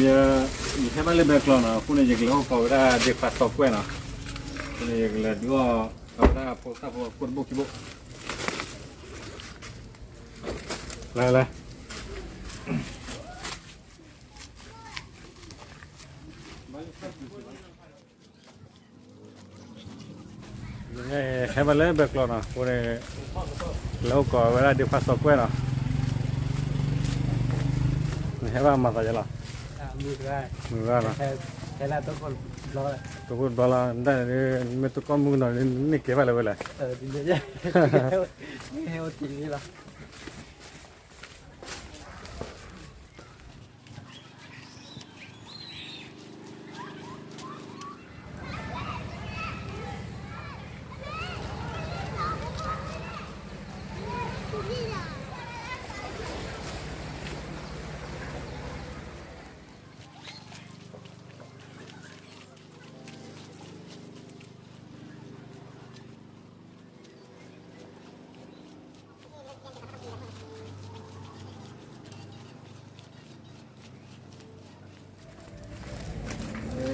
ယဟဲဘၣ်လၢဘဲကျီနီၤ, အဃိန့ၣ် ယကလဲၤအိၣ်ကိးဝဲဒၣ်ဒ့ခွါစီၤကွဲၢ်နီၤ, အဃိန့ၣ် ယကလဲၤဒုးအီၣ်အဝဲဒၣ်ဖိသၣ်ဖိကိၢ်တဘိၣ်ခံဘိၣ်, လဲၤလဲၤ ဟဲဘၣ်လၢဘဲကျီနီၤ, အဃိန့ၣ် လဲၤအိၣ်ကိးဝဲဒၣ်ဒ့ခွါစီၤကွဲၢ်နီၤ, နဟဲဘၣ်မၤသးယလီၤ, မုၢ်ဂၤနီၤ, တိခိၣ်တဘျီလီၤ, နတၢ်န့ၣ် မ့ၢ်တိခိၣ်မုၢ်ကနီၤ နမ့ၢ်ကဲဘၣ်လၢၤဝဲလဲၣ် တၢ်တီအံၤန့ၣ်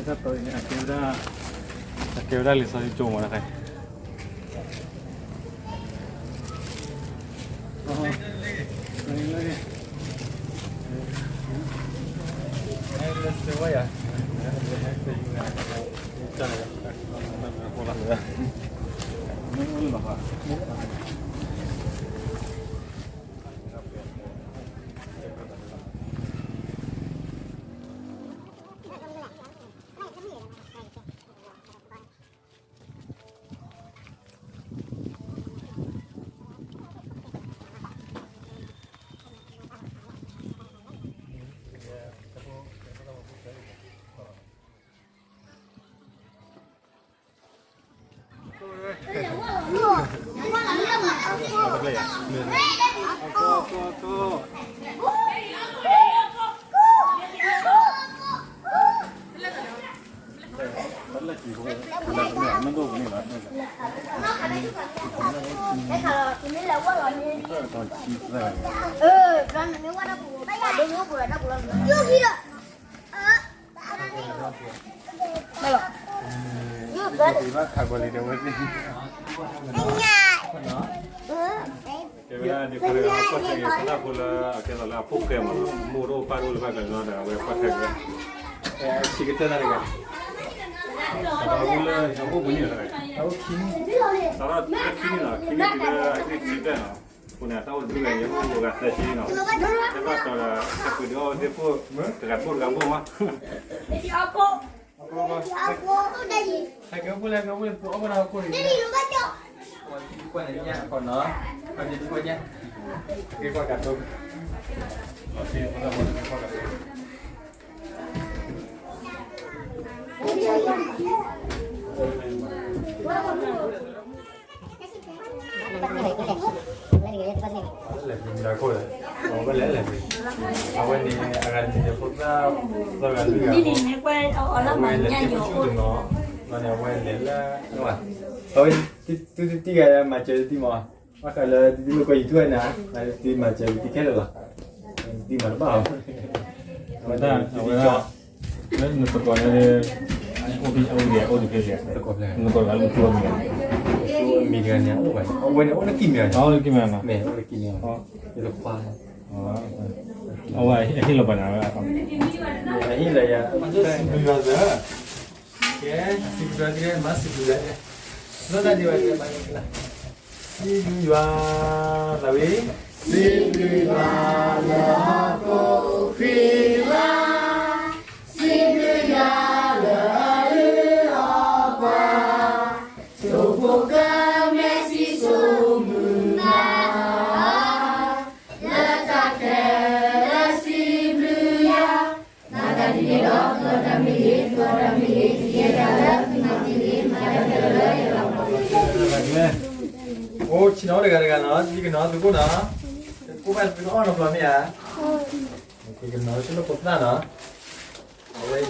အကဲဝဲဒၣ် အကဲဝဲဒၣ်လံာ်စီဆှံကၠိမးတခါအံၤ ကဲဝဲဒၣ်ဒ်ခါတဂၤ ကွၢ်ထွဲက့ၤဖိသၣ်ဖိလၢအကဲသိးလၢအဖိၣ်ဃဲမးနီၤ, မိၢ်တအိၣ်ပၢ်တအိၣ်လၢဘၣ်ကညီဒီး အဝဲကွၢ်ထွဲက့ၤဝဲ ဆံကတၢၢ်တၢ်တဂၤ, အဝဲလၢယအိၣ်ပူၤန့ၣ် စးထီၣ်ခံနံၣ်နီၤ, ခံနံၣ်တုၤလၢအနံၣ်တဆံဘျဲၣ်နီၤ, အဃိန့ၣ် အတၢ်အိၣ်ဒုးဝဲ ယအိၣ်ဂၤသၢဆံနီၤ, ဟဲဘၣ်တီၤဒီး ဟဲဃုာ်ဒီးအီၣ်ဝဲသ့ၣ်ဖိ တဂၤတဘိၣ်တဂၤတဘိၣ်မး ဟဲက့ၤအိၣ်ဖှိၣ်လဲၣ် က့ၤအိၣ်ဖှိၣ်လဲၣ် ပအီၣ်ဘၣ်တၢ်ဟီၣ်ခိၣ်န့ၣ် ကွၢ်န့ၣ်ညၣ်အခီနီၤ, ကွၢ်န့ၣ်ညၣ်, က့ၤကွၢ်ကးတိ, ကွၢ်ကးတိ လဲၤပျံၤမတၤခိၣ်လဲၣ်, အဝဲလဲၤလဲၤပျံၤ, အဝဲန့ၣ် အဂၤတမံၤန့ၣ် ဖိသၣ်, သီဂၤလွံၢ်ဂၤ, အဝဲလဲၤတ့ခိၣ်ဆူတနီၤ, န့ၣ် အဝဲလဲၤလၢ, အဝဲ, သုတတံၢ်ဂၤမၤစၢၤတံၢ်မး, ဘၣ်ဃးလၢသုလိာ်ကွဲယံၤထူၣ်ဝဲန့ၣ်, သုမၤစၢၤတံၢ်ခဲလၢာ်လီၤ, တံၢ်မၤတဘၣ်အီၤ, အဝဲဒၣ် လၢနသကိးန့ၣ်, အိၣ်ဒံးဖဲလဲၣ်, နသကိးတဂၤလၢကၠိအမံၤ, မံၤတဂၤန့ၣ်, အဝဲန့ၣ်အိၣ်လၢကံၢ်မဲာ်န့ၣ်, မ့ၢ်အိၣ်လၢကံၢ်မဲာ်, ယတခွါ, အဝဲအဟ့ၣ်လီၤပှၤန့ၣ်, အဟ့ၣ်လီၤယၤ, ကဲ, စံးဘျုးယွၤ, မၤစံးဘျုးယွၤ, လီၤတၢ်ဒံးဘၣ်, စံးဘျုးယွၤ, လၢဝံၤ, စံးဘျုးယွၤလၢဟီၣ်ခိၣ်ချၢလၢ, စံးဘျုးယွၤလၢအအုၣ်အီၤပှၤ, ဆိၣ်ဖိကမဲစံးဆိမုၢ်နၤ, လၢတၢ်ခဲလၢာ်စံးဘျုးယွၤ, မၤတၢ်ဒ်န့ၣ်ဒီး သုအီၣ်တၢ်မ့ၢ်ဂ့ၤ, သုအီတၢ်မ့ၢ်ဂ့ၤ, ယဲဒၣ်လၢသုမၤတ့ၢ်ဂ့ၤ, မၤတၢ်ဒ်န့ၣ်ဒီး ယလီၤမၢ်, အိၣ်ဆံးနီၤတဂၤတဂၤနီၤ, ဒ်ကနီၤသုးခိၣ်နီၤ, ကိးဘၣ်သုကအီၣ်နီၤဖျိမ့ၢ်ဧါ, ကနီၤဆူလၢဖိသၣ်နီၤ, အဝဲ အ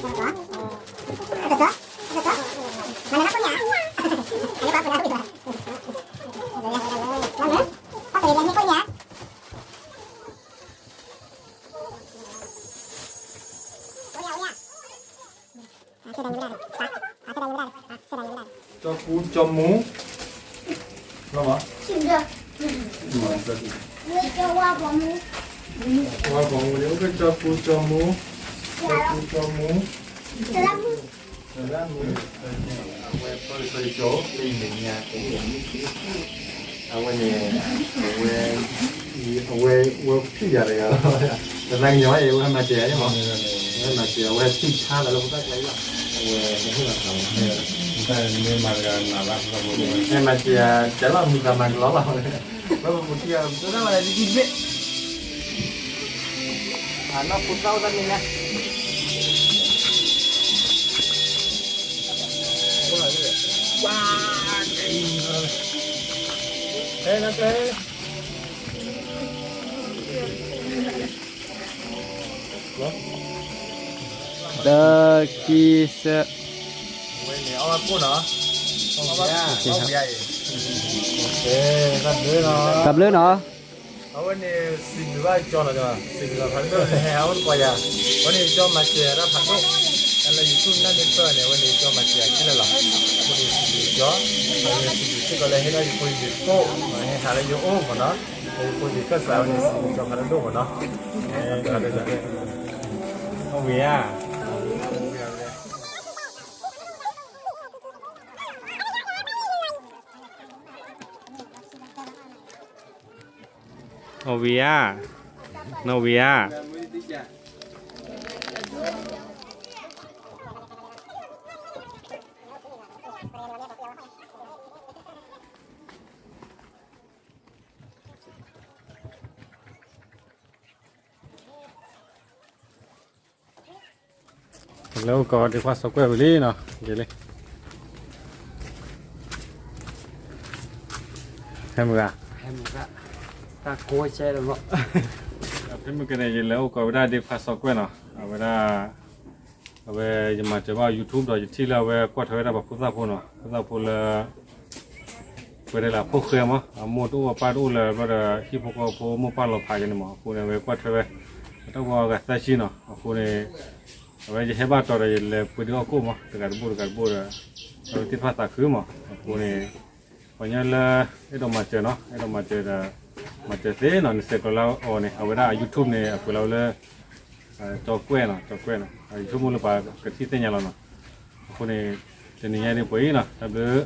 ပူကၠီမူ, ဝါပိာ်မူ, ဝါပိာ်မူန့ၣ် အိၣ်ကၠီပူကၠီမူ, ကၠီပူကၠီမူ, လၢမူ, အဝဲပၢၢ်ကၠီလၢအမဲာ်ညါ, အဝဲန့ၣ်, အဝဲ, အဝဲ, ဝဲဖံးယၤတဂၤလီၤ, တသးကညီၤအံၤ ဝဲမၤစၢၤယၤန့ၣ်မး, ဝဲမၤစၢၤ အဝဲသံၣ်ဆါလီၤလၢဖိသၣ်ကျါအံၤလီၤ, အဝဲ, မၤစၢၤယၤ ကလီၤမုာ်သးမၤကလီဘၣ်, ဝဲပမူထံအီၤ တဒၣ်ဝဲဒ်ဒ်ဘ့ၣ်, အနီၢ်ဖိသၣ်အိၣ်သၣ်မံၤညါ တၢ ခံ ဆၢ, ဝဲန့ၣ်အီၣ်ဝဲကိၣ်နီၤ, အီၣ်ဝဲကိၣ်ဝံၤအံၤ, တၢ်ဘျုးနီၤ, တၢ်ဘျုးနီၤ, အဝဲန့ၣ်စံးဘျုးဘၣ်ကၠီနီၤ, စံးဘျုးဘၣ်ဖးဒိၣ်န့ၣ် ဟဲဟးအိၣ်သကိးယၤ, အဝဲန့ၣ်ကၠီမၤစၢၤယၤတၢ်ဖးဒိၣ်, တၢ်လၢယသူၣ်နၢ်န့ၣ်ပၢၢ်န့ၣ် အဝဲန့ၣ်ကၠီမၤစၢၤယၤခဲလၢာ်လီၤ, အဃိန့ၣ်စံးဘျုးကၠီ, အဝဲစံးဘျုးစ့ၢ်ကီးလၢဟဲဒၣ်ယဖိယလံၤကိၣ်, ဟဲဟးလၢယအိၣ်မးနီၤ, လၢယဖိယလံၤခၢၣ်စးဝဲန့ၣ် စံးဘျုးကၠီဖးဒိၣ်ဒိၣ်မးနီၤ, အဝဲဧါ အဝံၤဧါ, နဝံၤဧါ. လဲၤအိၣ်ကိးဒ့ခွါစီၤကွဲၢ်ဝံၤလံနီၤ, က့ၤလံ, ဟဲမုၢ်ဂၤ, ဟဲမုၢ်ဂၤ, တၢ်ကိးကဲလီၤ, ဖဲမုၢ်ဂၤန့ၣ် ယလဲၤအိၣ်ကိးဝဲဒၣ်ဒ့ခွါစီၤကွဲၢ်နီၤ, အဝဲဒၣ် အဝဲယမၤစၢၤဘၣ် YouTube ဒီးယထံၣ်လၢအဝဲကွၢ်ထွဲဝဲဒၣ်ပှၤဖိသၣ်ဖိနီၤ, ဖိသၣ်ဖိလၢ ပတဲလၢအဖိၣ်ဃဲမး, အမိၢ်တအိၣ်အပၢ်တအိၣ်လၢၤဘျီဒီး ဟံၣ်ဖိဃီဖိမိၢ်ပၢ်လီၤဖးက့ၤန့ၣ်မး, အဃိန့ၣ် အဝဲကွၢ်ထွဲဝဲ အတၢ်ဂီၤဂၤသၢဆံနီၤ, အဃိန့ၣ် အဝဲယဟဲဘၣ်တီၤဒီး ယလဲၤပှ့ၤဒုးအီၣ်ကိၣ်မး တဂၤတဘိၣ်တဂၤတဘိၣ်ဒီး အဝဲသ့ၣ်တဖၣ်သးခုမး, အဃိန့ၣ် ပှၤညီလၢ အဲၣ်ဒိးမၤစၢၤနီၤ, အဲၣ်ဒိးမၤစၢၤဒီး မၤစၢၤသ့နီၤ, နဆဲးကျိးလၢအီၤန့ၣ် အဝဲဒၣ်အ YouTube န့ၣ် အကွဲးလီၤဝဲလၢ ကၠီကွဲၢ်နီၤ, ကၠီကွဲၢ်နီၤ, ယဆိကမိၣ်လၢပှၤကထံၣ်သ့ၣ်ညါလီၤနီၤ, အဃိန့ၣ် တနံၤညါဒ်ပှဲၤအံၤနီၤ, တၢ်ဘျုး